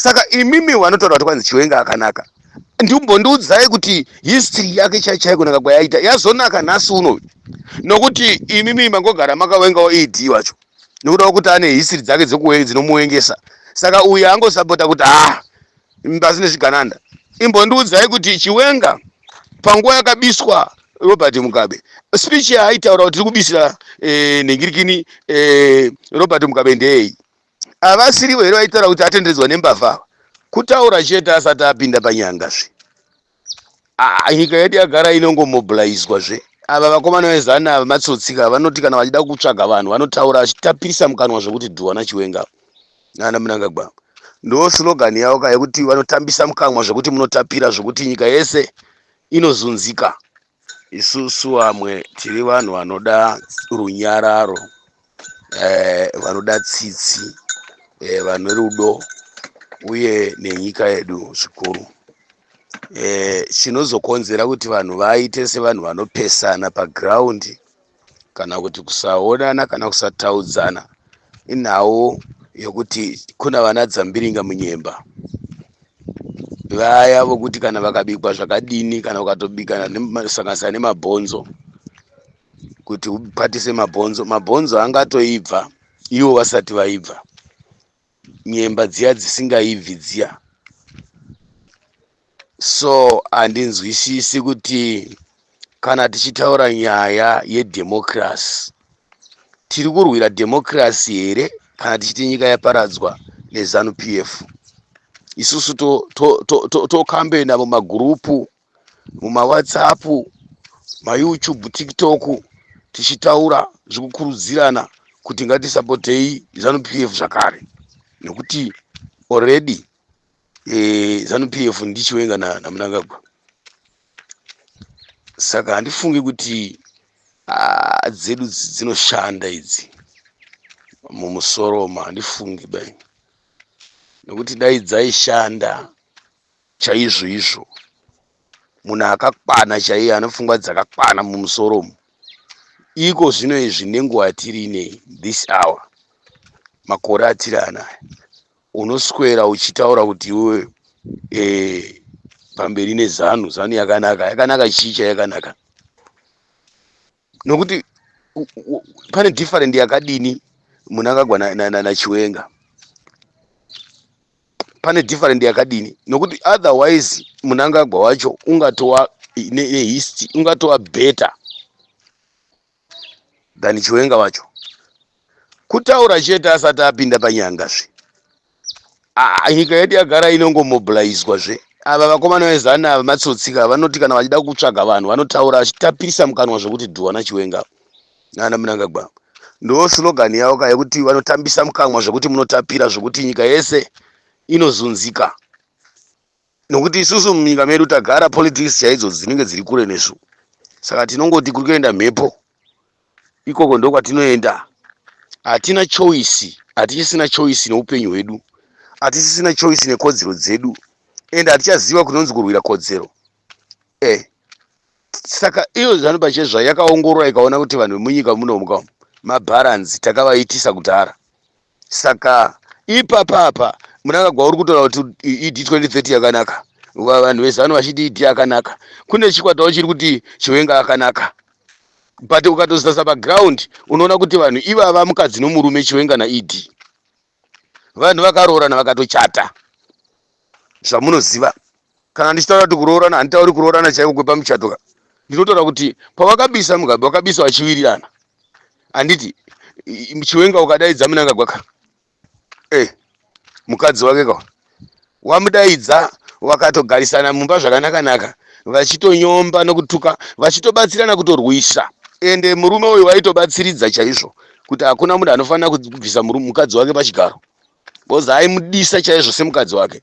Saka imimi vanotaura kuti kwanzi Chiwenga akanaka, ndimbondiudzai kuti history yake chai chai kunaka kwayaita yazonaka nhasi uno, nokuti imimi mangogara makawengawo ED wacho nekuda kwekuti ane history dzake dzinomuwengesa. Saka uyu angosapota kuti ah, pasi nezvigananda. Imbondiudzai kuti Chiwenga panguva yakabiswa Robert Mugabe, speech yaaitaura kuti tiri kubisira nhingirikini Robert Mugabe ndeyei? Havasirivo here vaitaura kuti atenderedzwa nembavha? Kutaura chete asati apinda panyanga zve. Ah, nyika yedu yagara inongomobilizwa zve. Ava vakomana veZANU ava matsotsika, vanoti kana vachida kutsvaga vanhu vanotaura vachitapirisa mukanwa zvekuti dhuwa naChiwenga nana Mnangagwa. Ndo slogan yavo ka yekuti vanotambisa mukanwa zvekuti munotapira zvekuti nyika yese inozunzika. Isusu vamwe tiri vanhu vanoda runyararo, vanoda tsitsi, vane rudo uye nenyika yedu zvikuru. Chinozokonzera kuti vanhu vaite sevanhu vanopesana paground kana kuti kusaonana kana kusataudzana inhau yokuti kuna vana dzambiringa munyemba vaya vokuti kana vakabikwa zvakadini, kana ukatobika sanganisa nemabhonzo kuti upatise mabhonzo, mabhonzo angatoibva ivo vasati vaibva, nyemba dziya dzisingaibvi dziya. So handinzwisisi kuti kana tichitaura nyaya yedhemokirasi, tiri kurwira dhemokirasi here kana tichiti nyika yaparadzwa neZANU PF? Isusu tokambena mumagurupu, mumaWhatsApp, maYouTube, TikTok, tichitaura zvekukurudzirana kuti ngatisapotei ZANU PF zvakare, nekuti already ZANU PF ndiChiwenga naMnangagwa. Saka handifungi kuti dzedu dzinoshanda idzi mumusoro umu, handifungi bai, nekuti dai dzaishanda chaizvo izvo, munhu akakwana chaiye ane pfungwa dzakakwana mumusoro umu, iko zvino izvi nenguva yatiri inei, this hour, makore atiri anaya, unoswera uchitaura kuti iwe pamberi neZANU, ZANU yakanaka. Yakanaka chii chayakanaka? Nokuti pane different yakadini Mnangagwa naChiwenga? Pane different yakadini? Nokuti otherwise Mnangagwa wacho ungatova nehistory, ungatova better than Chiwenga wacho. Kutaura chete asati apinda panyanga zve. Ah, nyika yedu yagara inongomobilizwa zve. Ava vakomana veZANU ava matsotsika, vanoti kana vachida kutsvaga vanhu vanotaura vachitapirisa mukanwa zvekuti dhuwa naChiwenga nana Mnangagwa. Ndo slogan yavo ka yekuti vanotambisa mukanwa zvekuti munotapira zvekuti nyika yese inozunzika, nokuti isusu munyika medu tagara politics chaidzo dzinenge dziri kure nesu. Saka tinongoti kuri kuenda mhepo ikoko ndokwatinoenda. Hatina choice, hatichisina choice neupenyu hwedu, hatichisina choice nekodzero dzedu, ende hatichaziva kunonzi kurwira kodzero. Saka iyo ZANU pachezva yakaongorora ikaona kuti vanhu vemunyika munomuka mabharanzi takavaitisa kudhara. Saka ipapapa Mnangagwa uri kutaura kuti ED 2030 yakanaka, vanhu veZANU vachiti ED akanaka, kune chikwatawo chiri kuti Chiwenga akanaka. But ukatozasa paground unoona kuti vanhu ivava mukadzi nomurume, Chiwenga naED, vanhu vakaroorana, vakatochata. Zvamunoziva, kana ndichitaura kuti kuroorana, handitauri kuroorana chaiko kwepamuchato ka. Ndinotaura kuti pavakabisa Mugabe, vakabisa vachiwirirana, handiti? Chiwenga ukadaidza Mnangagwa ka, mukadzi wake ka, wamudaidza, vakatogarisana mumba zvakanaka-naka, vachitonyomba nokutuka, vachitobatsirana kutorwisa. Ende murume uyu waitobatsiridza chaizvo kuti hakuna munhu anofanira kubvisa mukadzi wake pachigaro, because aimudisa chaizvo semukadzi wake.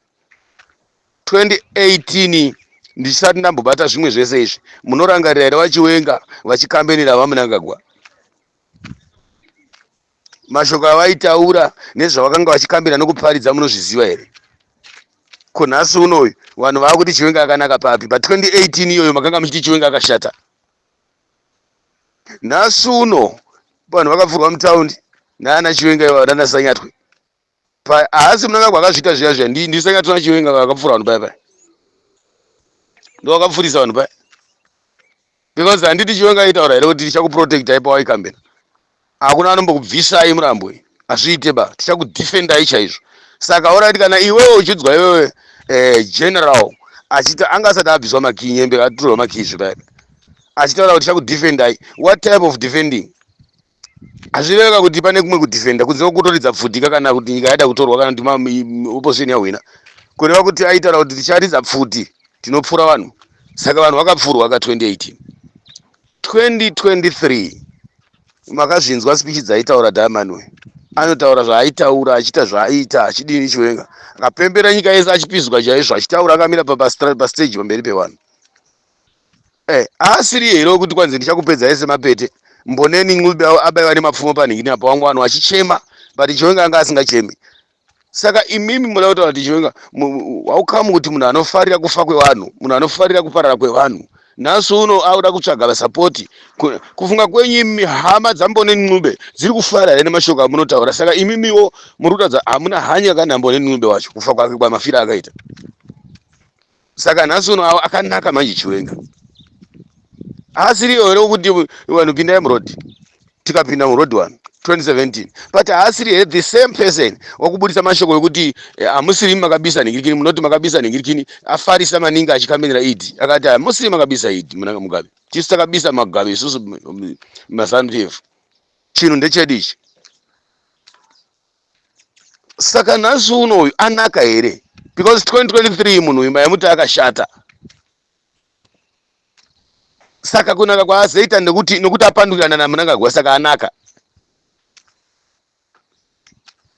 2018 ndisati ndambobata zvimwe zvese izvi, munorangarira here vaChiwenga vachikambenera vaMnangagwa? Mashoko avaitaura nezvavakanga vachikambira nokuparidza munozviziva here? Ko nhasi unoyu vanhu vaakuti Chiwenga akanaka papi? Pa2018 iyoyo makanga muchiti Chiwenga akashata. Nhasi uno vanhu vakapfurwa mutaundi naana Chiwenga ivavo nana Sanyatwe. Pa haasi Mnangagwa akazviita zviya zviya ndi ndisanga tona Chiwenga akapfura vanhu paya paya. Ndo akapfurisa vanhu paya. Because handiti Chiwenga aitaura here kuti tichakuprotectai pawaikambena. Hakuna anombokubvisai murambwe. Hazviite ba. Tichakudefendai chaizvo. Saka alright kana iwewe uchidzwa iwewe eh, general achita anga asati abviswa makii nyembe atorwa makii zve paya. Achitaura kuti tichakudefendai. What type of defending? Hazvireveka kuti pane kumwe kudefenda kunze kwekutoridza pfuti kana kuti nyika yaida kutorwa kana kuti opposition yahwina. Kureva kuti aitaura kuti ticharidza pfuti tinopfura vanhu. Saka vanhu vakapfurwa ka 2018. 2023 makazvinzwa speech dzaitaura Diamond we. Anotaura zvaaitaura achiita zvaaiita achidini Chiwenga. Akapembera nyika yese achipizwa chaizvo achitaura akamira pa stage pamberi pevanhu. Eh, haasiri here wekuti kwanzi ndichakupedzai semapete mboneni ncube abaiwa nemapfumo panhingini apo vamwe vanhu vachichema but Chiwenga anga asingachemi. Saka imimi munoda kutaura kuti Chiwenga, how come kuti munhu anofarira kufa kwevanhu, munhu anofarira kuparara kwevanhu, nhasi uno auda kutsvaga vasapoti? Kufunga kwenyu imi, hama dzamboneni Ncube dziri kufara here nemashoko amunotaura? Saka imimiwo muri kutaridza hamuna hanya kana Mboneni Ncube wacho kufa kwake kwamafira akaita. Saka nhasi uno akanaka manje Chiwenga. Haasiriyo here wekuti vanhu pindai murodhi, tikapinda murodhi vanhu 2017? But haasiri here the same person wakubudisa mashoko ekuti hamusiri makabisa nhingirikini, munoti makabisa nhingirikini? Afarisa maningi achikamenera ED, akati hamusiri makabisa ED muna Mugabe, tisu takabisa Mugabe isusu maZANU PF, chinhu ndechedu ichi. Saka nhasi uno uyu anaka here? Because 2023 munhu uyu maimuti akashata. Saka kunaka kwaazoita nekuti apandukirana naMnangagwa, saka anaka.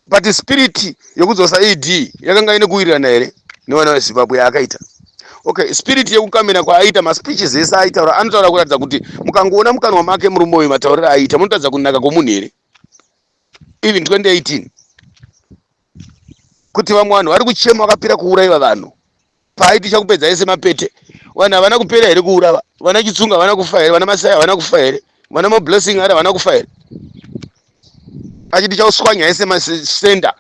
But spirit yekudzosa ED yakanga ine kuwirirana here nevana veZimbabwe yaakaita? Okay, spirit yekukamena kwaaita, maspeeches ese aitaura, anotaura kuratidza kuti mukangoona mukanwa make murume uyu, matauriro aiita munotaridza kunaka kwomunhu here? Even 2018 kuti vamwe vanhu vari kuchema vakapira kuurayiwa vanhu, paaiti chakupedza ese mapete, vanhu havana kupera here kuurava? Vana Chitsunga havana kufa here? Vana Masai havana kufa here? Vana Mablessing ari havana kufa here? Achiti chauswanya ese masenda.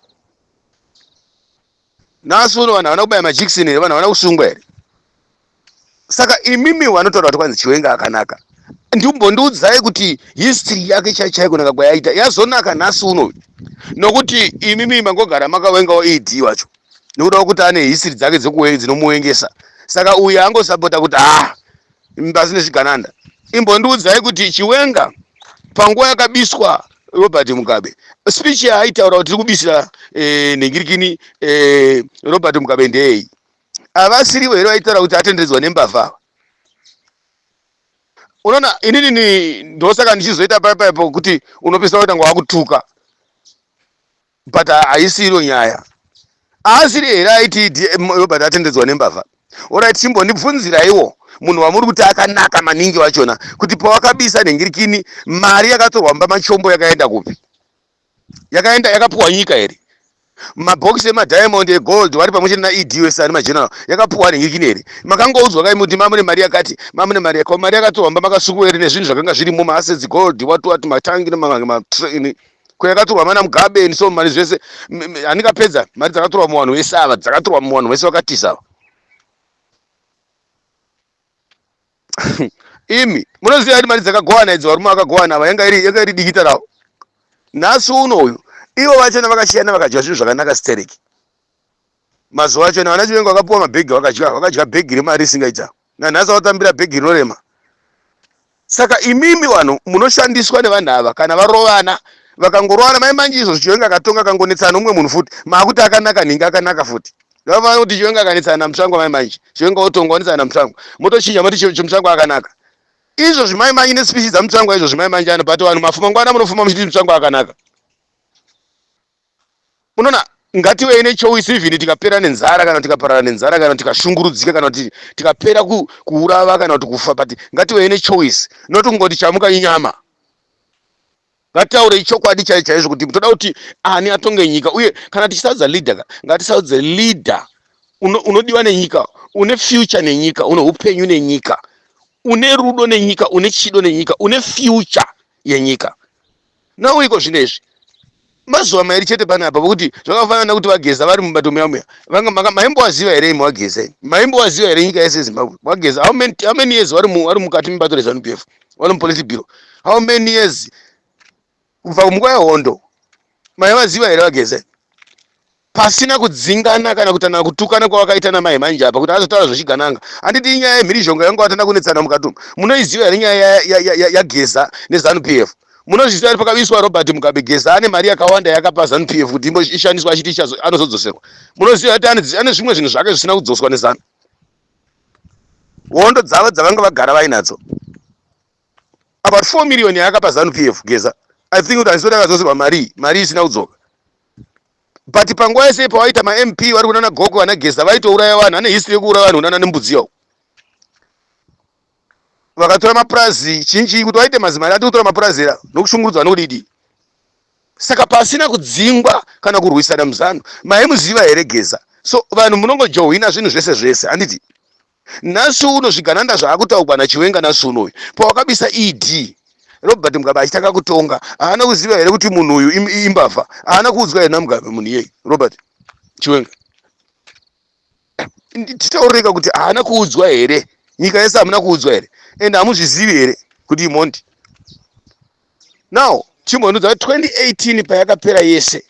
Nhasi uno vanhu havana kubaya majikisini here? Vanhu havana kusungwa here? Saka imimi vanotaura kuti kwanzi Chiwenga akanaka, ndimbondiudzai kuti history yake chai chai kunaka kwayaita yazonaka nhasi uno nokuti imimi mangogara makawengawo ED wacho nekuda kwekuti ane history dzake dzinomuwengesa. Saka uyu angosapota kuti ha pasi nezvigananda. Imbondiudzai kuti Chiwenga panguva yakabiswa Robert Mugabe, speech yaaitaura kuti tiri kubisira nhingirikini Robert Mugabe ndei? Havasirivo here vaitaura kuti atenderedzwa nembavha? Unoona, inini ni ndosaka ndichizoita paipo kuti unopisa kuita ngo wakutuka, but haisiro nyaya. Haasiri here aiti Robert atenderedzwa nembavha? Alright, chimbondibvunziraiwo munhu wamuri kuti akanaka maningi wachona kuti pawakabisa nhingirikini, mari yakatorwa mumba machombo yakaenda kupi? Yakaenda yakapuwa nyika here? Mabhokisi emadiamond, egold, vari pamwe chete naED wese ari mageneral, yakapuwa nhingirikini here? Makangoudzwa kai kuti mamune mari yakati, mamune mari yaka mari yakatorwa mumba makasukuwa here nezvinhu zvakanga zvirimo, maassets, gold, what what, matangi nematrain ko yakatorwa mana Mugabe and so mari zvese handingapedza mari dzakatorwa muvanhu vese ava, dzakatorwa muvanhu vese vakatiza ava. Imi munoziva kuti mari dzakagowana idzi, varume vakagowana ava, yanga iri dikita ravo. Nhasi uno uyu ivo vachona vakashiyana, vakadya zvinhu zvakanaka stereki. Mazuva achona vana Chivengo vakapiwa mabhegi, vakadya bhegi remari isingaita. Nanhasi vatambira bhegi rinorema. Saka imimi vanhu munoshandiswa nevanhu ava, kana varovana, vakangorovana mai manje izvo Chiwenga akatonga akangonetsana nomumwe munhu futi, maakuti akanaka nhingi, akanaka futi. Vava kuti Chiwenga akanetsana naMutsvangwa mai manje, Chiwenga otonga onetsana naMutsvangwa, motochinja moti Mutsvangwa akanaka. Izvo zvimai manje nespeech dzaMutsvangwa izvo zvimai manje ano, but vanhu mafuma ngwana munofuma muchiti Mutsvangwa akanaka. Unoona, ngativei nechoice. Even tikapera nenzara, kana tikaparara nenzara, kana tikashungurudzika, kana kuti tikapera kuurava, kana kuti kufa, but ngativei nechoice, not kungoti chamuka inyama. Ngataurei chokwadi chai chaizvo kuti toda kuti ani atonge nyika. Uye kana tichisarudza leader ka, ngatisarudze leader unodiwa nenyika, une future nenyika, une upenyu nenyika, une rudo nenyika, une chido nenyika, une future yenyika. Now iko zvino izvi Mazuva mairi chete panapa pokuti zvakafanana nekuti vaGeza vari mubato muya muya. Vanga maimbovaziva here imi vaGeza imi? Maimbovaziva here nyika yese yeZimbabwe? VaGeza how many years vari mukati mebato reZANU PF? Vari mupolitburo. How many years kubva munguva yehondo? Maivaziva here vaGeza? Pasina kudzingana kana kutana kutukana kwavakaita namai manje apa kuti azotaura zvechigananga. Handiti inyaya yemhirizhonga yanga vatanga kunetsana mukati umu. Munoiziva here nyaya yaGeza neZANU PF? Munozviziva here pakabiswa Robert Mugabe, Geza ane mari yakawanda yakapa ZANU PF kuti ishandiswe achiti anozodzoserwa? Munoziva kuti ane zvimwe zvinhu zvake zvisina kudzoswa neZANU? Hondo dzavo dzavanga vagara vainadzo. About 4 million yaakapa ZANU PF Geza. I think kuti handisoti akadzoserwa mari, mari isina kudzoka. But panguva yese pawaita maMP vari kunana Goko vana Geza vaitouraya vanhu, ane history yekuuraya vanhu kunana nembudzi yavo. Vakatora mapurazi chinchi kuti vaite mazimari ati kutora mapurazi era nokushungurudzwa nokudidi. Saka pasina kudzingwa kana kurwisana muZANU, maimuziva here Geza? So vanhu munongojohwina zvinhu zvese zvese, handiti? Nhasi uno zvigananda zvaakutaurwa naChiwenga nhasi unoyu, pawakabisa ED, Robert Mugabe achitanga kutonga, haana kuziva here kuti munhu uyu imbavha? Haana kuudzwa here naMugabe munhu iyeye, Robert Chiwenga? Titaurika kuti haana kuudzwa here? Nyika yese hamuna kuudzwa here? And hamuzvizivi here kuti imhondi? Now, chimbonudza 2018 payakapera yese,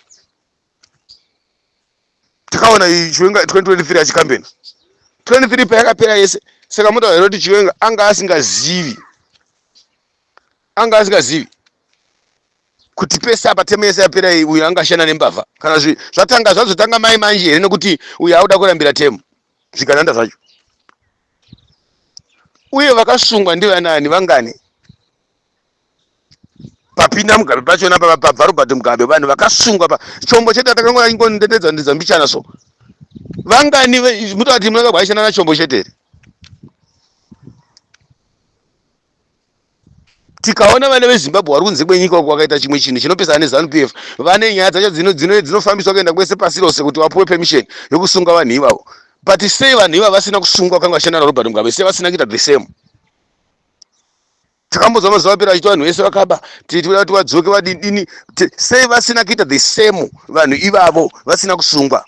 takaona Chiwenga 2023 achikambena 23 payakapera yese. Saka munotaura here kuti Chiwenga anga asingazivi, anga asingazivi kuti pese apa term yese yapera iyi uyu anga ashanda nembavha? Kana zvatanga zvazotanga mai manje here nekuti uyu auda kurambira term zvigananda zvacho? Uye vakasungwa ndivanani, vangani? Papinda Mugabe pachona, pabva Robert Mugabe, vanhu vakasungwa pa chombo chete takangonendedza ndedza mbichana. So vangani mutati munanga aishanda nachombo chete here? Tikaona vana veZimbabwe vari kunze kwenyika uko vakaita chimwe chinhu chinopesana neZANU PF, vane nyaya dzacho dzinofambiswa kuenda kwese pasi rose kuti vapuwe permission yokusunga vanhu ivavo. But sei vanhu ivavo vasina kusungwa vakanga vashanda naRobert Mugabe? Sei vasina kuita the same? Takambonzwa mazuva apera achiti vanhu vese vakaba titoda kuti vadzoke vadidini. Sei vasina kuita the same vanhu ivavo vasina kusungwa?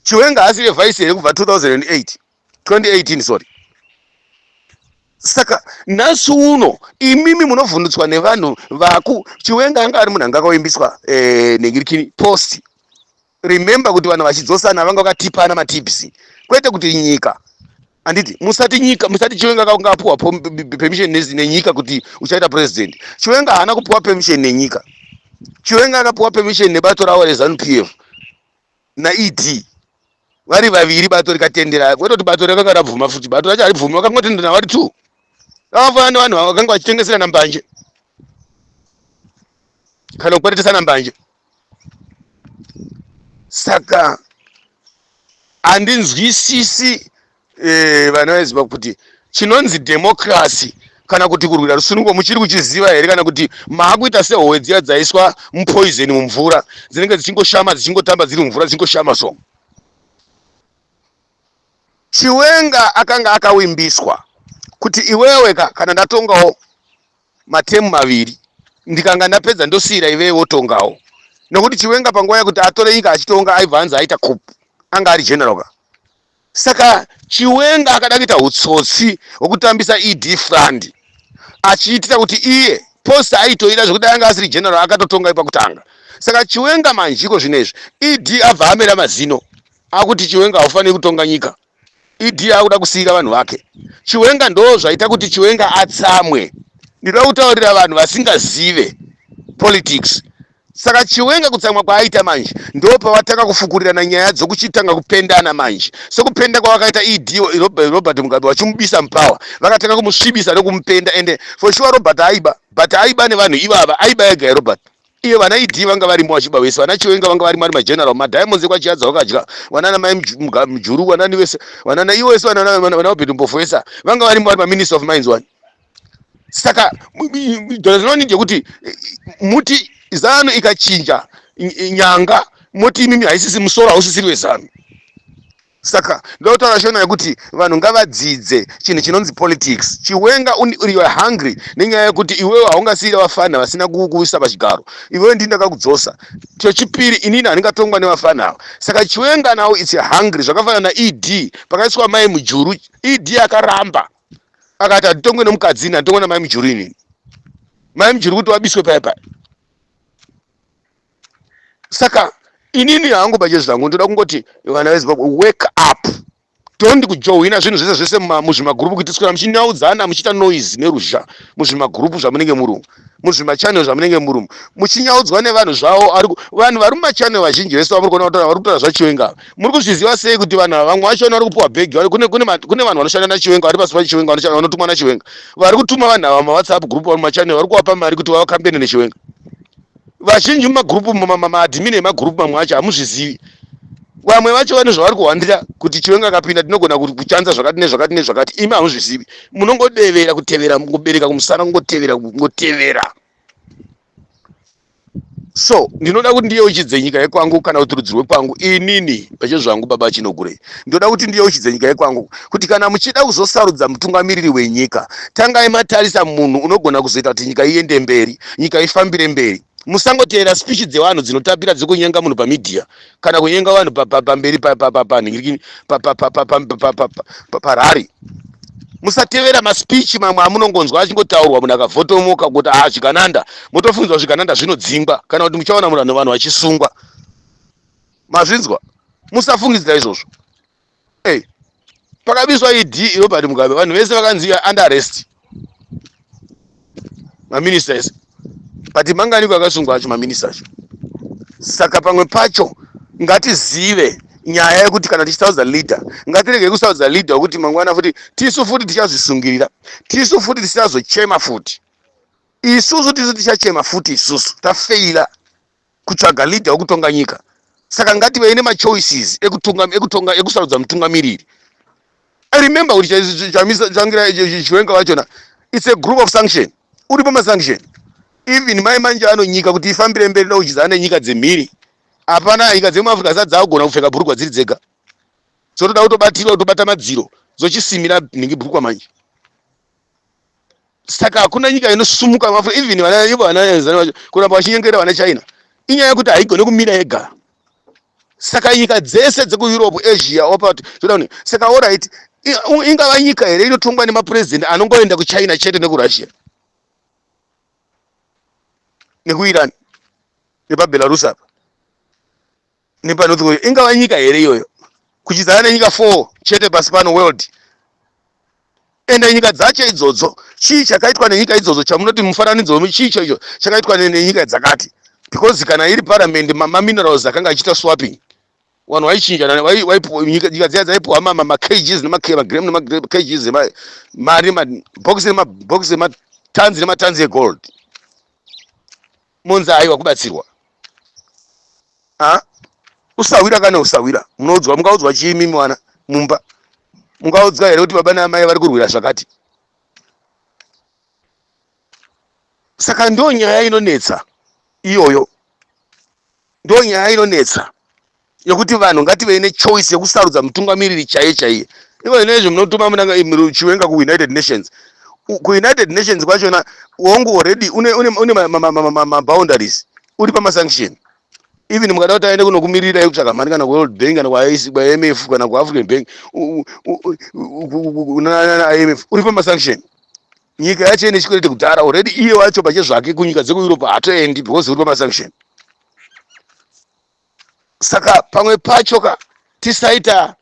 Chiwenga haasiri vice here kubva 2008, 2018, sorry? Saka nhasi uno imimi munovhundutswa nevanhu vaku Chiwenga anga ari munhu anga akavimbiswa nengirikini post. Remember kuti vanhu vachidzosana vanga vakatipana matips, kwete kuti nyika, handiti? Musati nyika, musati Chiwenga akanga apuwa permission nenyika kuti uchaita president. Chiwenga haana kupuwa permission nenyika. Chiwenga akapuwa permission nebato ravo reZANU PF naED vari vaviri, bato rikatendera, kwete kuti bato rakanga rabvuma futi. Bato racho haribvumi, vakangotendera vari two. Vakafanana nevanhu vakanga vachitengeserana mbanje kana kukweretesana mbanje. Saka handinzwisisi vana veZimbabwe kuti chinonzi democracy kana kuti kurwira rusununguko muchiri kuchiziva here, kana kuti maakuita sehove dziya dzaiswa mupoison mumvura, dzinenge dzichingoshama, dzichingotamba dziri mumvura, dzichingoshama. So Chiwenga akanga akawimbiswa kuti iwewe ka, kana ndatongawo materm maviri, ndikanga ndapedza ndosiyira iwewe wotongawo, nokuti Chiwenga panguva yekuti atore nyika achitonga aibva anzi aita coup, anga ari general ka. Saka Chiwenga akada kuita utsotsi hwekutambisa ED fund achiitira kuti iye post aitoida zvekuti anga asiri general akatotonga pakutanga. Saka Chiwenga manjiko zvinezvi ED abva amera mazino akuti Chiwenga haufaniri kutonga nyika, ED akuda kusiyira vanhu vake. Chiwenga ndo zvaita kuti Chiwenga atsamwe. Ndinoda kutaurira vanhu vasingazive politics. Saka Chiwenga kutsamwa kwaaita manje ndo pavatanga kufukurirana nyaya dzokuchitanga kupendana manje, sekupenda kwavakaita ED Robert Mugabe vachimubisa mupower. Vakatanga kumusvibisa nokumupenda, ende for sure Robert aiba, but aiba nevanhu ivava, aiba ega Robert iye? Vana ED vanga varimo vachiba vese, vana Chiwenga vanga varimo vari mageneral, madiamonds ekwaChiadza vakadya, vanana mai Mujuru, vanani vese, vanana ivo vese, vana Obert Mpofu vese vanga varimo vari maminister of mines one. Saka does yekuti muti ZANU ikachinja nyanga moti imimi haisisi musoro hausisiri weZANU. Saka ndotaura shona yekuti vanhu ngavadzidze chinhu chinonzi politics. Chiwenga, you are hungry nenyaya yekuti iwewe haungasiyira vafana vasina kukuisa pachigaro. Iwewe ndini ndakakudzosa. Chechipiri, inini handingatongwa nevafana ava. Saka Chiwenga now it's hungry. Zvakafanana naED, pakaiswa Mai Mujuru, ED akaramba akati handitongwe nemukadzi ini, handitongwe naMai Mujuru inini. Mai Mujuru kuti wabiswe paya paya. Saka inini hangu pachezvangu ndoda kungoti vana veZimbabwe, wake up. Don't kujohwina zvinhu zvese zvese muzvimagurupu, kuti tiswera muchinyaudzana, muchiita noise neruzha muzvimagurupu zvamunenge muri, muzvimachannel zvamunenge muri, muchinyaudzwa nevanhu zvavo. Ari vanhu vari mumachannel vazhinji vese vamuri kuona vari kutaura zvaChiwenga, muri kuzviziva sei kuti vanhu ava vamwe vachona vari kupiwa bhegi? Kune vanhu vanoshanda naChiwenga, vari pasi paChiwenga, vanotumwa naChiwenga, vari kutuma vanhu ava mawhatsapp group, vari mumachannel, vari kuvapa mari kuti vavakambene neChiwenga. Vazhinji mumagurupu, maadmin emagurupu mamwe acho, hamuzvizivi. Vamwe vacho vane zvavari kuhwandira kuti Chiwenga akapinda tinogona kuchanza zvakati nezvakati nezvakati. Imi hamuzvizivi, munongodevera kutevera, kungobereka kumusana, kungotevera, kungotevera. So ndinoda kuti ndiyeuchidze nyika yekwangu kana kuti rudzi rwekwangu. Inini pachezvangu, baba Chinogurei, ndoda kuti ndiyeuchidze nyika yekwangu kuti kana muchida kuzosarudza mutungamiriri wenyika, tangai matarisa munhu unogona kuzoita kuti nyika iende mberi, nyika ifambire mberi. Musangoteera speech dzevanhu dzinotapira, dzekunyenga munhu pamedia kana kunyenga vanhu pamberi panhingirikini parari. Musatevera maspeech mamwe amunongonzwa achingotaurwa, munhu akavhotomoka kuti a zvigananda, motofunzwa zvigananda zvinodzingwa, kana kuti muchaona munhu vanhu vachisungwa. Mazvinzwa? Musafungidzira izvozvo. Hey, pakabiswa ED, Robert Mugabe, vanhu vese vakanzi under arrest, maminista ese, but manganiko akasungwa acho maminista acho? Saka pamwe pacho ngatizive nyaya yekuti kana tichisarudza leader, ngatirege kusarudza leader wekuti mangwana futi tisu futi tichazvisungirira, tisu futi tichazochema futi isusu, tisu tichachema futi isusu tafeila kutsvaga leader wekutonga nyika. Saka ngativei nemachoices ekutonga, ekusarudza mutungamiriri. I remember kuti Chamisa, Tsvangira, Chiwenga vachona, it's a group of sanction, uri pamasanction. Even mai manje ano nyika kuti ifambire mberi nokuchidzana nenyika dzemhiri, hapana nyika dzemuAfrica dzisati dzakugona kupfeka bhurukwa dziri dzega, dzotoda kutobatirwa, kutobata madziro, dzochisimira nhingi bhurukwa manje. Saka hakuna nyika inosumuka muAfrica. Even vana ivo vana vacho kuramba vachinyengerera vana China, inyaya yekuti haigone kumira yega. Saka nyika dzese dzekuEurope, Asia, opat toda. Saka alright, ingava nyika here inotongwa nemapurezidendi anongoenda kuChina chete, nekuRussia, nekuIran, nepaBelarus apa, nepaNorth Korea? Ingava nyika here iyoyo kuchidzana nenyika 4 chete pasi pano, world? Ende nyika dzacho idzodzo, chii chakaitwa nenyika idzodzo chamunoti mufananidzo? Chii chaicho chakaitwa nenyika dzakati? Because kana iri parliament, maminerals akanga achiita swapping, vanhu vaichinjana, nyika dziya dzaipiwa makgs nemagram nemakgs, mari, mabhokisi nemabhokisi, ematanzi nematanzi egold. Monzi aiwa, kubatsirwa. A usawira kana usawira, munoudzwa, mungaudzwa chii mimi wana mumba? Mungaudzwa here kuti baba naamai vari kurwira zvakati? Saka ndo nyaya inonetsa iyoyo, ndo nyaya inonetsa yekuti vanhu ngativei nechoice yekusarudza mutungamiriri chaiye chaiye. Iko zvinezvi munotuma Chiwenga kuUnited Nations. KuUnited Nations kwachona, wongu, already une maboundaries, uri pamasanction. Even mukada kuti aende kunokumirira kutsvaga mari kana kuWorld Bank kana kuIMF kana kuAfrican Bank naIMF, uri pamasanction. Nyika yacho ine chikwereti kudhara already. Iye wacho pachezvake kunyika dzekuEurope hatoendi because uri pamasanction. Saka pamwe pacho ka tisaita,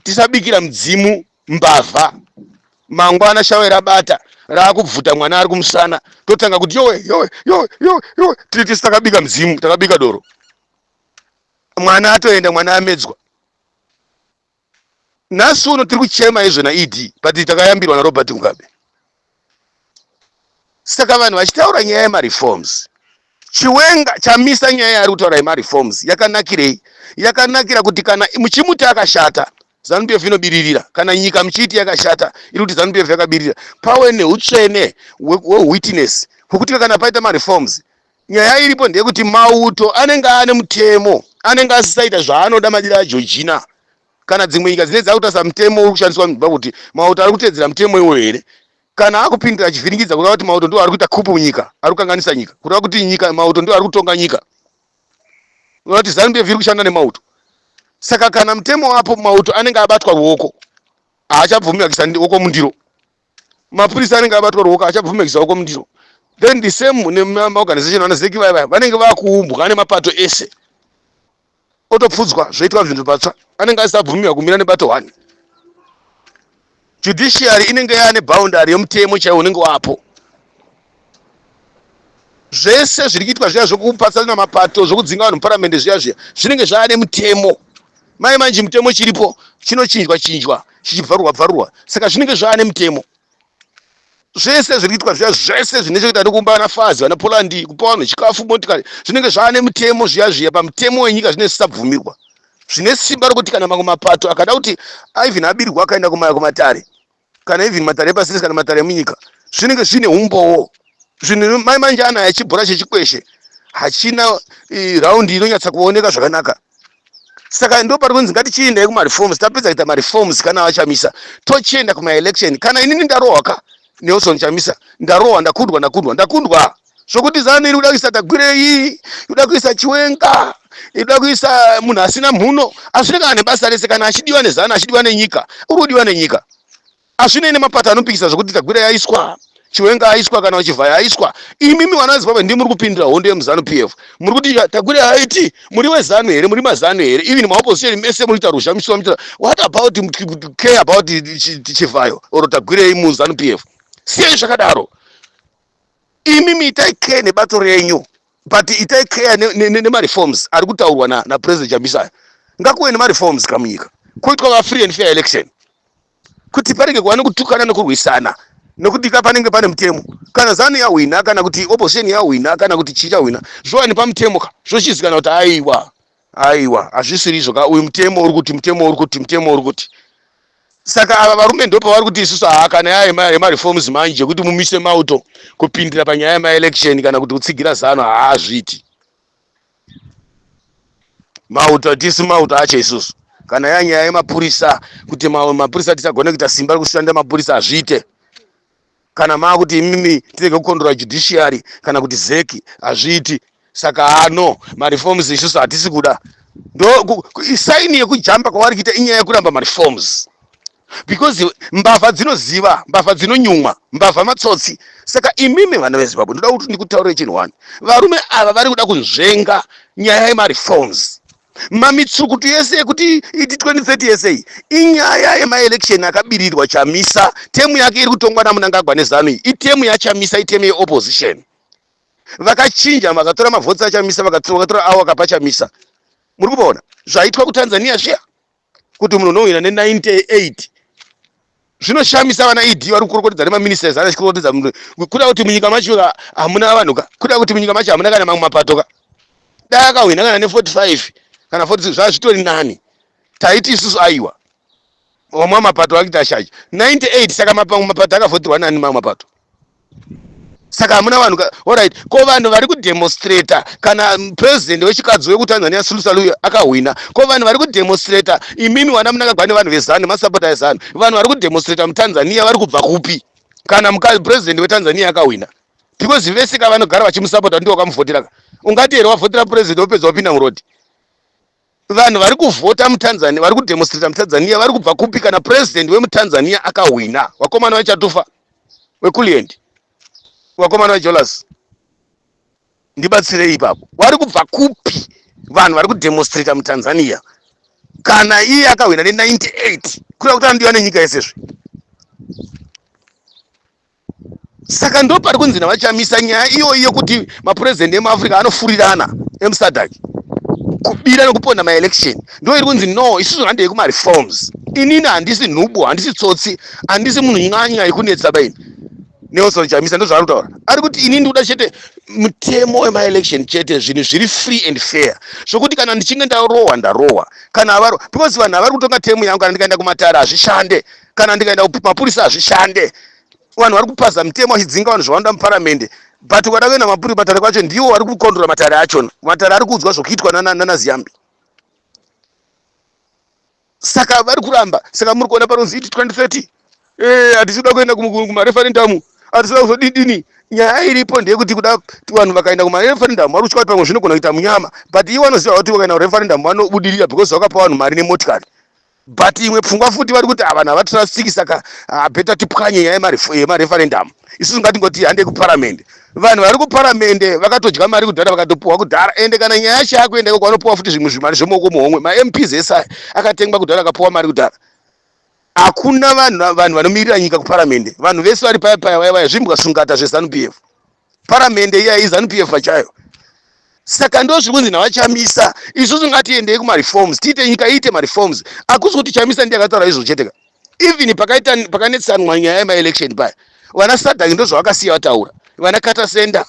tisabikira mudzimu mbavha. Mangwana shawe rabata, raakubvuta mwana ari kumusana, totanga kuti yowe, yowe, yowe, yowe, yowe. Tiri tisi takabika mudzimu, takabika doro, mwana atoenda, mwana amedzwa. Nhasi uno tiri kuchema izvo naED, but takayambirwa naRobert Mugabe. Saka vanhu vachitaura nyaya yemareforms, Chiwenga, Chamisa, nyaya yaari kutaura yemareforms yakanakirei? Yakanakira kuti kana muchimuti akashata, ZANUPF inobiririra. Kana nyika muchiiti yakashata, iri kuti ZANUPF yakabirira, pawe neutsvene hwewitness hwekuti kana paita mareforms, nyaya iripo ndeyekuti mauto anenge ane mutemo, anenge asisaita zvaanoda madira aGeorgina. Kana dzimwe nyika dzinenge dzakutarisa mutemo uri kushandiswa muZimbabwe kuti mauto ari kutevedzera mutemo iwoyo here. Kana akupindira achivhiringidza kureva kuti mauto ndiwo ari kuita coup munyika, ari kukanganisa nyika. Kureva kuti nyika mauto ndiwo ari kutonga nyika. Kureva kuti Zanu PF iri kushanda nemauto. Saka kana mutemo wapo mauto anenge abatwa ruoko haachabvumirwa kuisa ruoko mundiro. Mapurisa anenge abatwa ruoko haachabvumirwa kuisa ruoko mundiro. Then the same nemaorganization ana ZEC vaya vaya vanenge vakuumbwa nemapato ese. Otopfudzwa zvoitwa zvinhu patsva anenge asisabvumirwa kumira nebato one. Judiciary inenge yaane boundary yemutemo chaiwo unenge wapo. Zvese zviri kuitwa zviya zvokupatsanura mapato zvokudzinga vanhu muparamende zviya zviya zvinenge zvaane mutemo. Mai manje mutemo chiripo chinochinjwa chinjwa chichibvarurwa bvarurwa saka zvinenge zvaane mutemo. Zvese zviri kuitwa zviya zvese zvine chekuita nekuumba vana fazi vana polandi kupa vanhu chikafu motikari zvinenge zvaane mutemo zviya zviya pamutemo wenyika zvinenge zvisabvumirwa zvine simba rokuti kana mamwe mapato akada kuti even abirwa akaenda kumatare kana even matare epasi rese kana matare emunyika zvinenge zvine umbowo zvinhu mai manje anaya chibhora chechikweshe hachina raundi inonyatsa kuoneka zvakanaka saka ndo pari kunzi ngatichiendai kumareforms tapedza kuita mareforms kana vachamisa tochienda kumaelection kana inini ndarohwa ka Nelson Chamisa ndarohwa ndakundwa ndakundwa ndakundwa zvokuti zanu iri kuda kuisa Tagwirei kuda kuisa Chiwenga iri kuisa munhu asina mhuno hazvina kana nebasa rese kana achidiwa nezanu achidiwa nenyika uri kudiwa nenyika hazvinei nemapato anopikisa zvokuti Tagwirei aiswa Chiwenga aiswa kana Chivhayo aiswa imimi vana veZimbabwe ndimi muri kupindira hondo yemuZanu PF muri kuti Tagwirei haiti muri wezanu here muri mazanu here even maopposition mese muri kuita ruzha misiwa muchita what about care about Chivhayo or Tagwirei muZanu PF siyai zvakadaro imimi itai care nebato renyu but itai care nemareforms ari kutaurwa napresident Chamisa ngakuve nemareforms kamunyika kuitwa va-free and fair election kuti parege kuva nekutukana nekurwisana nekuti ka panenge pane mutemo kana zanu yahwina kana kuti opposition yahwina kana kuti chii chahwina zvova nepamutemo ka zvochizikana kuti aiwa aiwa hazvisiri izvo ka uyu mutemo uri kuti mutemo uri kuti mutemo uri kuti saka ava varume ndo pavari kuti isusu haa kana yaya yemareforms manje yekuti mumise mauto kupindira panyaya yemaelection kana kuti kutsigira zanu haazviiti mauto tisu mauto acho isusu kana yanyaya yemapurisa kuti mapurisa tisagone kuita simba rekushanda mapurisa hazviite kana maakuti imimi tirege kukondora judiciary kana kuti ZEC hazviiti saka ano mareforms isusu hatisi kuda ndo isaini yekujamba kwavari kuita inyaya yekuramba mareforms because mbavha dzinoziva mbavha dzinonyumwa mbavha matsotsi saka imimi vana veZimbabwe ndoda kuti ndikutaurire chinhu one varume ava vari kuda kunzvenga nyaya yemareforms mamitsukutu yese yekuti iti 2030 yese iyi inyaya yemaelection akabirirwa Chamisa term yake iri kutongwa naMnangagwa neZanu iyi iterm yaChamisa iterm yeopposition vakachinja vakatora mavhotsi aChamisa vakatora avo vakapa Chamisa muri kuvaona zvaitwa kuTanzania zviya kuti munhu unohwina ne98 zvinoshamisa vana ED vari kukorokotedza nemaminista ezana achikorokotedza munhu kuda kuti munyika macho hamuna vanhu ka kuda kuti munyika macho hamuna kana mamwe mapato ka dai akahwina kana ne45 kana 46 zvaa zvitori nani taiti isusu aiwa mamwe mapato akuita ashaji 98 saka mamwe mapato akavhoterwa nani mamwe mapato saka hamuna vanhu alright ko vanhu vari kudemonstrata kana president wechikadzi wekuTanzania Suluhu Samia akahwina ko vanhu vari kudemonstrata imimi wana Mnangagwa nevanhu veZanu masapota eZanu vanhu vari kudemonstrata muTanzania vari kubva kupi kana president weTanzania akahwina because vese ka vanogara vachimusapota ndiwo vakamuvhotera ka ungati here wavhotera president wopedza wapinda murodhi vanhu vari kuvhota muTanzania vari kudemonstrata muTanzania vari kubva kupi kana president wemuTanzania akahwina vakomana vechatufa wekuliendi vakomana vejolas ndibatsirei ipapo vari kubva kupi vanhu vari kudemonstrata muTanzania kana iye akahwina ne98 kureva kuti anodiwa nenyika yesezve saka ndo pari kunzi navaChamisa nyaya iyoyi yekuti mapurezidendi emuAfrica anofurirana emuSADC kubira nekuponda maelection ndo iri kunzi no isusu handei kumareforms inini handisi nhubu handisi tsotsi handisi munhu nyanya yekunetsa baini Nelson Chamisa ndo zvaari kutaura ari kuti inini ndikuda chete mutemo wemaelection chete zvinhu zviri free and fair zvokuti kana ndichinge ndarohwa ndarohwa kana avaro because vanhu havari kutonga term yangu kana ndikaenda kumatare hazvishande kana ndikaenda kumapurisa hazvishande vanhu vari kupaza mitemo vachidzinga vanhu zvavanoda muparamende but ukada kuenda mapuri matare kwacho ndiwo vari kukondora matare achona matare ari kuudzwa zvokuitwa nanaZiyambi. Saka vari kuramba. Saka muri kuona panonzi iti 2030, hatisi kuda kuenda kumareferendum, hatisi kuda kuzodidini. Nyaya iripo ndeyekuti kuda vanhu vakaenda kumareferendum, vari kutya kuti pamwe zvinogona kuita munyama, but ivo vanoziva kuti vakaenda kureferendum vanobudirira because vakapa vanhu mari nemotikari. But imwe pfungwa futi vari kuti vanhu havatrustiki, saka better tipwanye nyaya yemareferendum. Isusu ngatingoti handei kuparamende. Vanhu vari kuparamende vakatodya mari kudhara, vakatopuhwa kudhara. Ende kana nyaya yacho yakuenda ikoko, vanopuwa futi zvimwe zvimari zvemuoko muhomwe. MaMPs ese aya akatengwa kudhara, akapuwa mari kudhara. Hakuna vanhu vanomirira nyika kuparamende. Vanhu vese vari paya paya vaya vaya zvimbwa sungata zveZANU PF. Paramende iya iZANU PF pachayo. Saka ndo zviri kunzi navaChamisa, isusu ngatiendei kumareforms, tiite nyika iite mareforms. Hakusi kuti Chamisa ndiye akataura izvo chete ka. Even pakaita pakanetsanwa nyaya yemaelection paya, vana SADC ndo zvavakasiya vataura, vana Carter Center,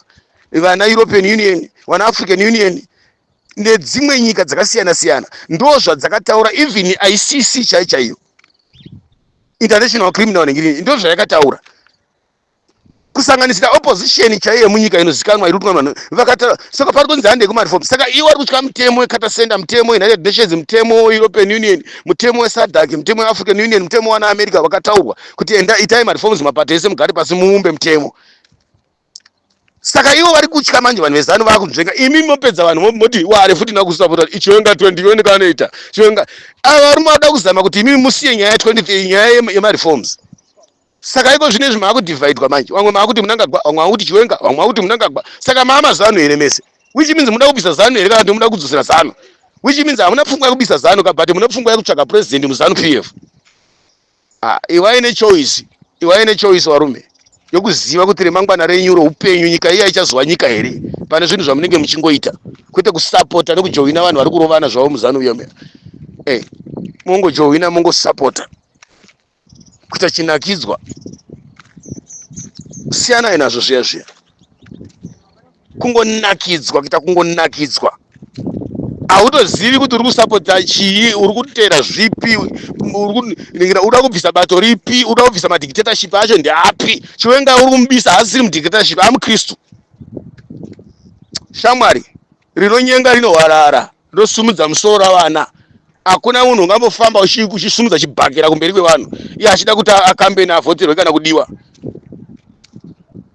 vana European Union, vana African Union nedzimwe nyika dzakasiyana siyana ndo zvadzakataura. Even ICC chai chaiyo, International Criminal, ndo zvayakataura, kusanganisira opposition chaiyo yemunyika inozikanwa iri kutungamira vanhu vakataura. Saka pari kunzi handei kumareform. Saka iwo ari kutya mutemo weCarter Center, mutemo weUnited Nations, mutemo weEuropean Union, mutemo weSADC, mutemo weAfrican Union, mutemo wana America wakataurwa kuti enda itai mareforms, mapato ese mugare pasi muumbe mutemo. Saka ivo vari kutya manje. Vanhu veZANU vakunzvenga. Imi mopedza vanhu moti ware futi nakusapota iChiwenga 20 ione kaanoita Chiwenga. Ava varume vada kuzama kuti imimi musiye nyaya ya20, nyaya yemareforms. Saka iko zvino izvi maakudhivhaidwa manje. Vamwe maakuti Mnangagwa, vamwe vakuti Chiwenga, vamwe vakuti Mnangagwa. Saka maamazanu here mese? Which means muda kubvisa ZANU here kana kuti muda kudzosera ZANU? Which means hamuna pfungwa yekubisa ZANU ka, but mune pfungwa yekutsvaga president muZANU PF. Ah, ivai nechoice, ivai nechoice varume, yokuziva kuti remangwana renyu roupenyu, nyika iya ichazova nyika here pane zvinhu zvamunenge muchingoita, kwete kusapota nekujoina vanhu vari kurovana zvavo muZANU iyo. Mongojoina, mongosapota kuita chinakidzwa. Siyanai nazvo zviya zviya, kungonakidzwa, kuita kungonakidzwa. Hautozivi kuti uri kusapota chii, uri kuteera zvipi, uri uda kubvisa bato ripi, uda kubvisa madictatorship acho ndeapi. Chiwenga uri kumubisa, haasiri mudictatorship, amukristu. Shamwari, rinonyenga rinowarara, rinosumudza musoro ravana. Hakuna munhu ungambofamba uchisumudza chibhakera kumberi kwevanhu iye achida kuti akambeni avhoterwe kana kudiwa.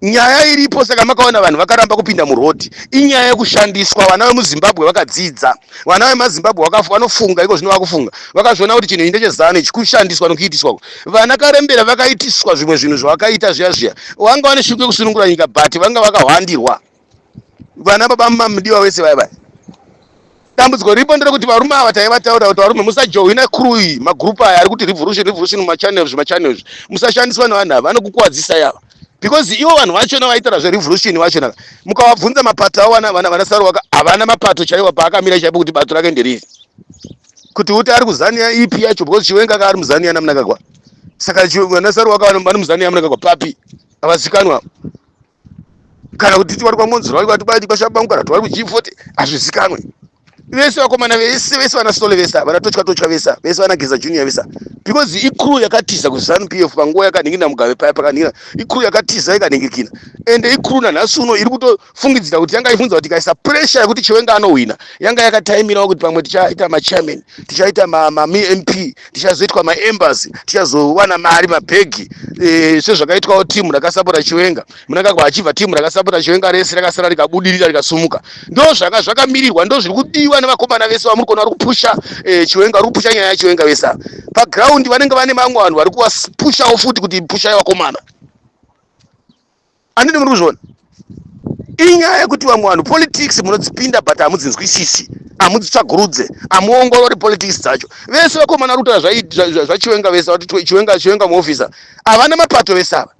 Nyaya iripo, saka makaona vanhu vakaramba kupinda murodhi, inyaya yekushandiswa. Vana vemuZimbabwe vakadzidza, vana vemaZimbabwe vanofunga. Iko zvino vakufunga, vakazviona kuti chinhu ichi ndechezano ichi, kushandiswa nokuitiswa. Vana Karembera vakaitiswa zvimwe zvinhu zvavakaita zviya zviya. Vanga vane shungu yekusunungura nyika, but vanga vakahwandirwa. Vana baba Mudiwa wese vaya vaya. Dambudziko riripo nderekuti varume ava taivataurira kuti varume, musajoina crew iyi, magrupu aya ari kuti revolution, revolution mumachannels, zvimachannels. Musashandiswa nevanhu ava, vanokukuwadzisai ava, because ivo vanhu vachona vaitaura zverevolution vachona, mukavabvunza mapato avo, vana Saruwaka havana mapato chaiwo paakamira chaipo kuti bato rake nderiri, kuti uti ari kuZANU ipi yacho, because Chiwenga ka ari muZANU yana Mnangagwa. Saka vana Saruwaka vari muZANU yaMnangagwa papi? Havazikanwa. Kana kuti titi vari kwaMonzoro, vari kwatibati kwaShabangu, kana kuti vari kuG40, hazvizikanwe. Vese vakomana vese vese, vana Sole vese, vana Totya Totya vese vese, vana Geza Junior vese, because icrew yakatiza kuZANU PF panguva yakanhingina Mugabe paya pakanhingina. Icrew yakatiza ikanhingikina, ende icrew nanhasi uno iri kutofungidzira kuti yanga ifunza kuti ikaisa pressure yekuti Chiwenga anohwina, yanga yakataimirawo kuti pamwe tichaita machairman, tichaita maMP, tichazoitwa maembassy, tichazowana mari, mabhegi, sezvakaitwawo timu rakasapota Chiwenga. Mnangagwa achibva, timu rakasapota Chiwenga rese rakasara rikabudirira, rikasumuka. Ndo zvanga zvakamirirwa, ndo zviri kudiwa nevakomana vese vamuri kuona vari kupusha Chiwenga, vari kupusha nyaya yaChiwenga vese ava. Pagraundi vanenge vane vamwe vanhu vari kuvapushawo futi kuti pushai vakomana. Handiti muri kuzviona? Inyaya yekuti vamwe vanhu politics munodzipinda, but hamudzinzwisisi, hamudzitsvagurudze, hamuongorori politics dzacho. Vese vakomana vari kutaura zvaChiwenga vese vati Chiwenga, Chiwenga muofisa, havana mapato vese ava.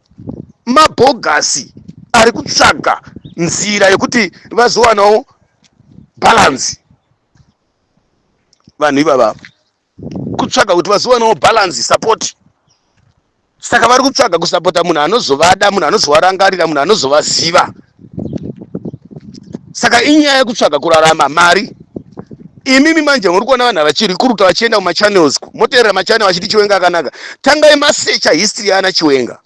Mabhogasi ari kutsvaga nzira yekuti vazowanawo balance. Vanhu ivava kutsvaga kuti vazowanawo balance, support. Saka vari kutsvaga kusapota munhu anozovada, munhu anozovarangarira, munhu anozovaziva. Saka inyaya yekutsvaga kurarama, mari. Imimi manje muri kuona vanhu vachirikuruta vachienda kumachannels, moteerera machannel vachiti Chiwenga akanaka. Tangai masecha history yaana Chiwenga,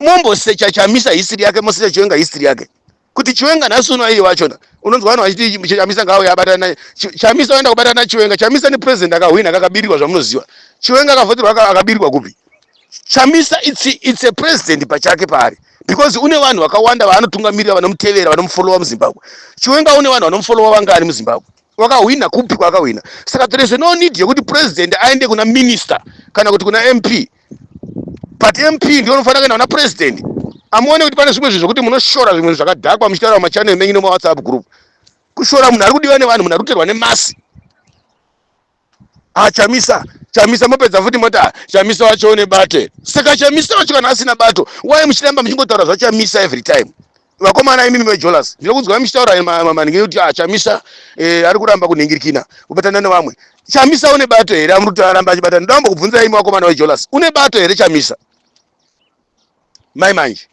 mombosecha Chamisa history yake, mosecha Chiwenga history yake. Kuti Chiwenga nhasi uno aiye wachona unonzwa vanhu vachiti Chamisa ngaauye abatana naye. Chamisa oenda kubatana naChiwenga. Chamisa ni president akahwina akakabirirwa zvamunoziva. Chiwenga akavhoterwa akabirirwa kupi? Chamisa it's a president pachake paari because une vanhu vakawanda vaanotungamirira, vanomutevera, vanomufolowa muZimbabwe. Chiwenga une vanhu vanomufolowa vangani muZimbabwe? Wakahwina kupi kwaakahwina? Saka there is no need yekuti president aende kuna minister kana kuti kuna MP, but MP ndiyo unofanira kuenda kuna president. Amuone kuti pane zvimwe zvinhu zvokuti munoshora zvimwe zvakadhakwa muchitaura mumachannel menyu nemawhatsapp group. Kushora munhu ari kudiwa nevanhu, munhu ari kuterwa nemasi. Ah, Chamisa, Chamisa, mopedza futi moti, ah, Chamisa wacho une bato. Saka Chamisa wacho kana asina bato, why muchiramba muchingotaura zvaChamisa every time? Vakomana imimi veJolas, ndinokunzwa muchitaura maningi kuti, ah, Chamisa ari kuramba kunhingirikina kubatana nevamwe. Chamisa une bato here amuri kuti aramba achibatana? Ndoda kubvunza imi vakomana veJolas, une bato here Chamisa? Mai manje,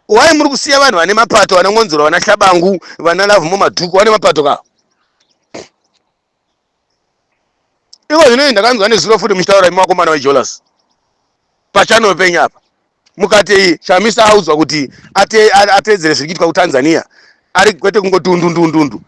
why muri kusiya vanhu vane mapato, vana Ngonzoro, vana Hlabangu, vana Lavhumo Madhuku, vane mapato ka? Iko zvino ndakanzwa nezuro futi muchitaura imi vakomana veJolas pachannel penyu apa, mukati Chamisa audzwa kuti ateedzere zviri kuitwa kuTanzania, ari kwete kungoti undundundundu.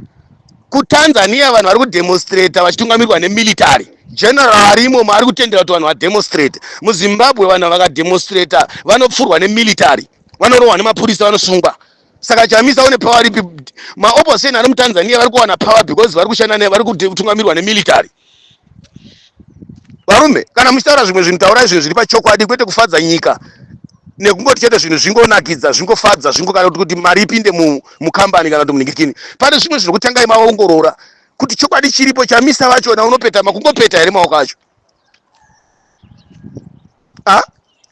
KuTanzania vanhu vari kudemonstrata vachitungamirirwa nemilitary general arimo, ari kutendera kuti vanhu vademonstrate. MuZimbabwe vanhu vakademonstrata vanopfurwa nemilitary, vanorohwa nemapurisa, vanosungwa. Saka Chamisa une power ripi? Maopposition ari muTanzania vari kuwana power because vari kushanda, vari kutungamirwa nemilitary. Varume, kana muchitaura zvimwe zvinhu, taurai zvinhu zviri pachokwadi, kwete kufadza nyika nekungoti chete zvinhu zvingonakidza, zvingofadza, zvingo kana kuti mari ipinde mukambani kana kuti munhingirikini. Pane zvimwe zvinhu kutangai maongorora kuti chokwadi chiripo. Chamisa vachona unopeta makungopeta here maoko acho? A,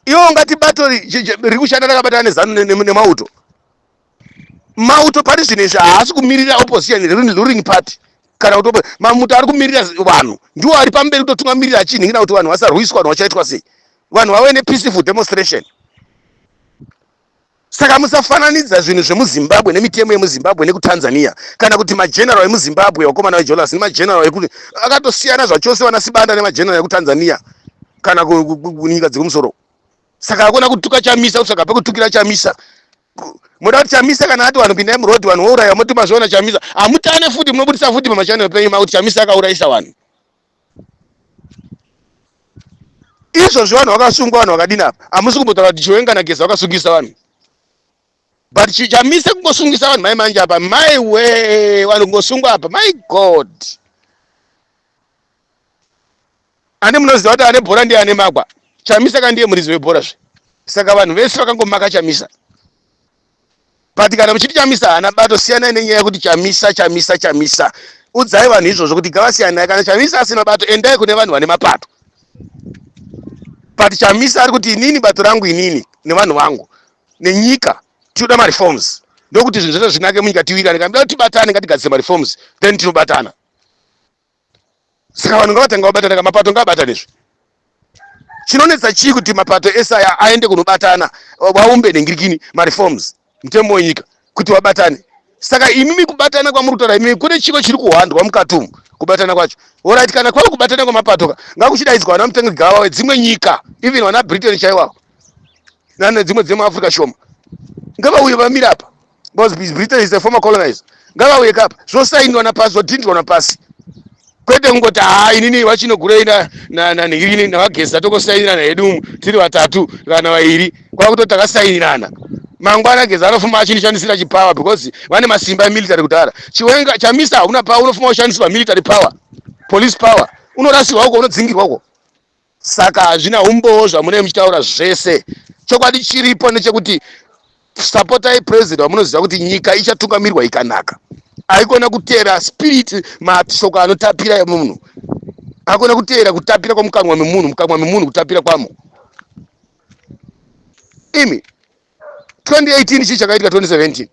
iwo ungati bato riri kushanda rakabatana neZANU nemauto? Mauto pari zvinhu izvi haasi kumirira opposition, ruling party kana kuti mamuto ari kumirira vanhu. Ndiwo ari pamberi kutotungamirira achinhingira kuti vanhu vasarwiswa, vanhu vachaitwa sei, vanhu vave nepeaceful demonstration. Saka musafananidza zvinhu zvemuZimbabwe nemitemo yemuZimbabwe nekuTanzania kana kuti mageneral emuZimbabwe. Vakomana veJolas, nemageneral ekuti akatosiyana zvachose, vana Sibanda nemageneral ekuTanzania kana kunyika dzekumusoro. Saka hakuna kutuka Chamisa, kutsvaga pekutukira Chamisa. Muda kuti Chamisa kana ati vanhu pindai muroad, vanhu vouraya, moti mazviona Chamisa? Hamutane futi, munobudisa futi pamachannel penyu makuti Chamisa akaurayisa vanhu. Izvozvi vanhu vakasungwa, vanhu vakadini apa? Hamusi kumbotaura kuti Chiwenga naGeza vakasungisa vanhu, but Chamisa kungosungisa vanhu. Mai manje apa, mai we, vanhu kungosungwa apa, my God! Ane munoziva kuti ane bhora ndiye ane magwa. Chamisa ka ndiye muridzi webhora zve. Saka vanhu vese vakangomaka Chamisa. But kana muchiti Chamisa haana bato, siyanai nenyaya yekuti Chamisa, Chamisa, Chamisa. Udzai vanhu izvozvo kuti ngavasiyanai. Kana Chamisa asina bato, endai kune vanhu vane mapato. But Chamisa ari kuti, inini bato rangu, inini nevanhu vangu nenyika, tinoda mareforms, ndokuti zvinhu zvese zvinake munyika, tiwirane. Kana muda kuti tibatane, ngatigadzise mareforms, then tinobatana. Saka vanhu ngavatanga vabatana ka, mapato ngaabatanezve. Chinonetsa chii kuti mapato ese aya aende kunobatana, vaumbe nengirikini mareforms, mutemo wenyika, kuti vabatane? Saka imimi kubatana kwamuri kutaura imimi kune chiko chiri kuhwandwa mukati umu kubatana kwacho? Alright, kana kwava kubatana kwamapato ka, ngakuchidaidzwa vana mutengegava wedzimwe nyika, even vana Britain chaiwavo nane dzimwe dzemuAfrica shoma, ngavauye vamire apa, because Britain is a former colonizer. Ngavauye kapa, zvosainwa napasi, zvodhindwa napasi, kwete kungoti, haa, inini vachinogurei nanhirini navaGeza tokosainirana hedu tiri vatatu kana vairi, kwakutoti takasainirana. Mangwana Geza anofuma achinishandisira chipower because vane masimba emilitary kudhara. Chiwenga, Chamisa hauna power, unofuma ushandisirwa military power, police power, unorasirwa uko, unodzingirwa uko. Saka hazvina umbowo zvamunenge muchitaura zvese. Chokwadi chiripo ndechekuti sapotai president wamunoziva kuti nyika ichatungamirirwa ikanaka. Aikona kuteera spirit, mashoko anotapira emunhu, akona kuteera kutapira kwamukanwa memunhu, mukanwa memunhu kutapira kwamo. Imi, 2018 chii chakaitika? 2017.